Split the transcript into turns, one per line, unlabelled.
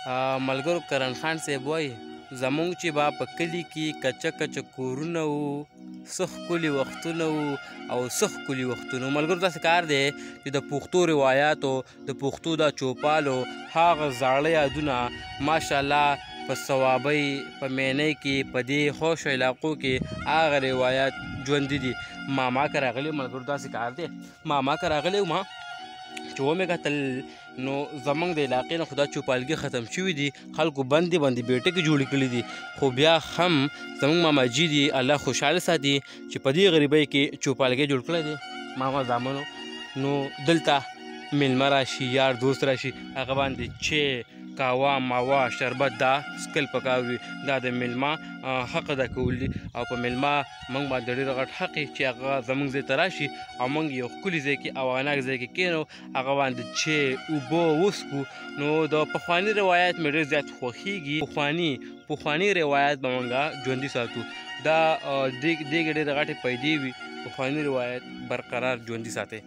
ملګرو کرن خان صاحب وایي زمونږ چې به په کلي کې کچه کچه کورونه وو، څه ښکلي وختونه وو او څه ښکلي وختونه وو. ملګرو داسې کار دی چې د پښتو روایاتو، د پښتو دا چوپالو هغه زاړه یادونه ماشاءالله په صوابۍ، په مینۍ کې، په دې خوشو علاقو کې هغه روایات ژوندي دي. ماما که راغلی ملګرو داسې کار دی، ماما که راغلی ما چې ومې کتل نو زمونږ د علاقې نه خو دا چوپالګي ختم شوي دي، خلکو بندې بندې بیټکې جوړې کړي دي، خو بیا هم زمونږ ماماجي دي الله خوشحاله ساتي چې په دې غریبۍ کې چوپالګی جوړ کړی دی ماما زامنو. نو دلته میلمه راشي، یار دوست راشي، هغه باندې چې قهوه ماوه شربت دا څکل پکار وي، دا د میلمه حق ادا کول دي. او په میلمه موږ باندې ډېر غټ حق دی چې هغه زموږ ځای ته راشي او موږ یو ښکلي ځای کې او اناک ځای کې کښېنو، هغه باندې چې اوبه وڅښو. نو د پخواني روایت مې ډېر زیات خوښېږي. پخواني روایت به موږ ژوندي ساتو، دا دې کې ډېرې غټې پیدې وي. پخواني روایت برقرار ژوندي ساتئ.